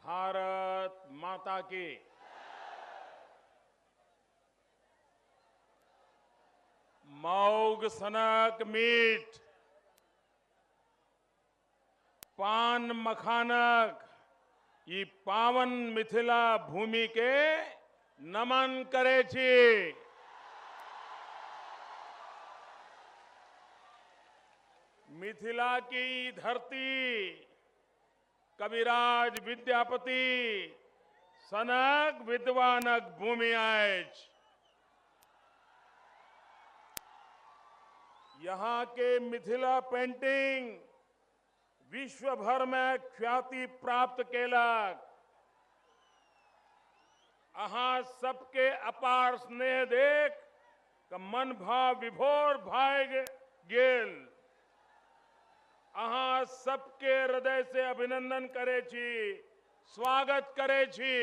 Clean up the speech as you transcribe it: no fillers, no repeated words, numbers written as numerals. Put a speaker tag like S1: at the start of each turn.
S1: भारत माता की। मौग सनक मीठ पान मखानक ई पावन मिथिला भूमि के नमन करे छी। मिथिला की धरती कविराज विद्यापति सनक विद्वानक भूमि अछि। यहाँ के मिथिला पेंटिंग विश्व भर में ख्याति प्राप्त केलक। अहाँ सबके अपार स्नेह देख मन भाव विभोर भए गेल। अहाँ सबके हृदय से अभिनंदन करे छी, स्वागत करे छी।